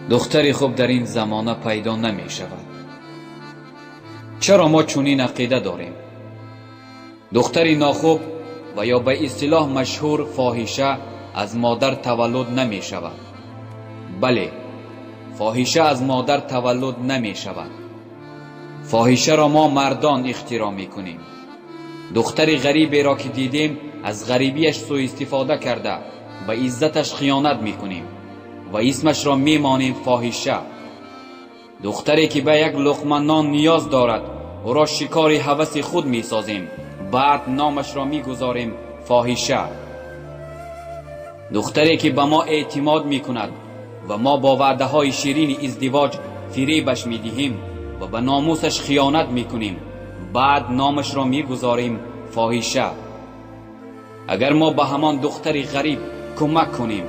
Духтари хуб дар ин замона пайдо намешавад. Чаро мо чунин ақида дорем? Духтари нохуб ва ё ба истилоҳ машҳур фоҳиша аз модар таваллуд намешавад. Бале, фоҳиша аз модар таваллуд намешавад. Фоҳишаро мо мардон ихтироъ мекунем. Духтари ғариберо ки дидем, аз ғарибиаш суистифода карда, ба иззаташ хиёнат мекунем ва исмашро мемонем фоҳиша. Духтаре ки ба як луқма нон ниёз дорад, ӯро шикори ҳаваси худ месозем, баъд номашро мегузорем фоҳиша. Духтаре ки ба мо эътимод мекунад ва мо бо ваъдаҳои ширини издивоҷ фиребаш медиҳем ва ба номусаш хиёнат мекунем, баъд номашро мегузорем фоҳиша. Агар мо ба ҳамон духтари ғариб кӯмак кунем,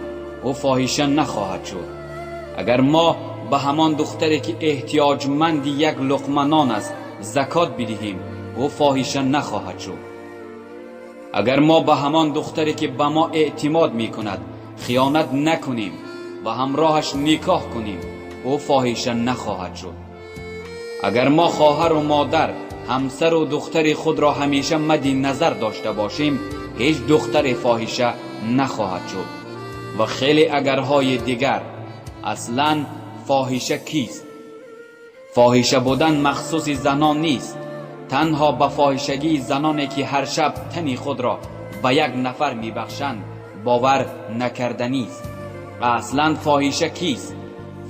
ӯ фоҳиша нахоҳад шуд. Агар мо ба ҳамон духтаре ки эҳтиёҷманди як луқма нон аст, закот бидиҳем, ӯ фоҳиша нахоҳад шуд. Агар мо ба ҳамон духтаре ки ба мо эътимод мекунад, хиёнат накунем ва ҳамроҳаш никоҳ кунем, ӯ фоҳиша нахоҳад шуд. Агар мо хоҳару модар, ҳамсару духтари худро ҳамеша мадди назар дошта бошем, ҳеҷ духтаре фоҳиша нахоҳад шуд. Ва хеле агарҳои дигар. Аслан фоҳиша кист? Фоҳиша будан махсуси занон нест. Танҳо ба фоҳишагии заноне ки ҳар шаб тани худро ба як нафар мебахшанд, бовар накарданист. Аслан фоҳиша кист?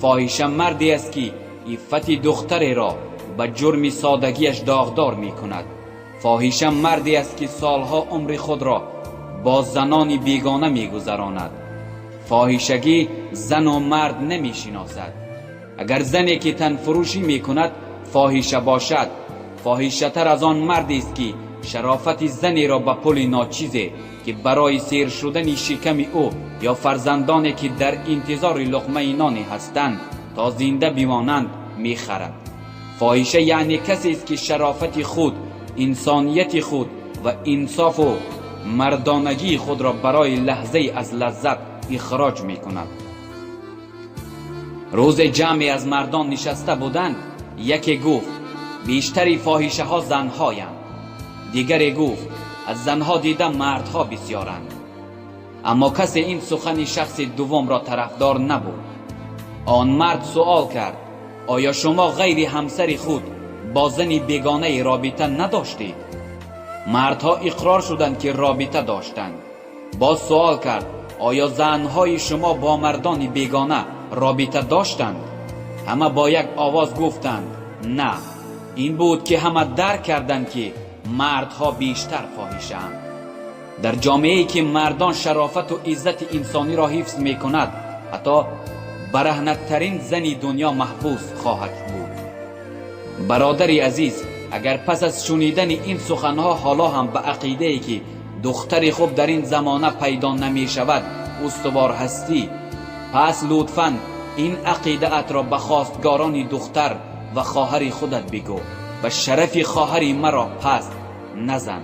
Фоҳиша марде аст ки иффати духтареро ба ҷурми содагиаш доғдор мекунад. Фоҳиша марде аст ки солҳо умри худро бо занони бегона мегузаронад. Фоҳишагӣ зану мард намешиносад. Агар зане ки танфурӯшӣ мекунад, фоҳиша бошад, фоҳишатар аз он мардест ки шарофати занеро ба пули ночизе ки барои сер шудани шиками ӯ ё фарзандоне ки дар интизори луқмаи ноне ҳастанд, то зинда бимонанд, мехарад. Фоҳиша яъне касест ки шарофати худ, инсонияти худ ва инсофу мардонагии худро барои лаҳзае аз лаззат ихроҷ мекунад. Рӯзе ҷамъе аз мардон нишаста буданд. Яке гуфт: «Бештари фоҳишаҳо занҳоянд». Дигаре гуфт: «Аз занҳо дида мардҳо бисёранд». Аммо касе ин сухани шахси дуввумро тарафдор набуд. Он мард суол кард: «Оё шумо ғайри ҳамсари худ бо зани бегонае робита надоштед?» Мардҳо иқрор шуданд ки робита доштанд. Боз суол кард: «Оё занҳои шумо бо мардони бегона робита доштанд?» Ҳама бо як овоз гуфтанд: «На». Ин буд ки ҳама дарк карданд ки мардҳо бештар фоҳишаанд. Дар ҷомеае ки мардон шарофату иззати инсониро ҳифз мекунад, ҳатто бараҳнаттарин зани дунё маҳфуз хоҳад буд. Бародари азиз, агар пас аз шунидани ин суханҳо ҳоло ҳам ба ақидае ки духтари хуб дар ин замона пайдо намешавад, устувор ҳастӣ, пас лутфан ин ақидаатро ба хостгорони духтар ва хоҳари худат бигӯ ва шарафи хоҳари маро паст назан.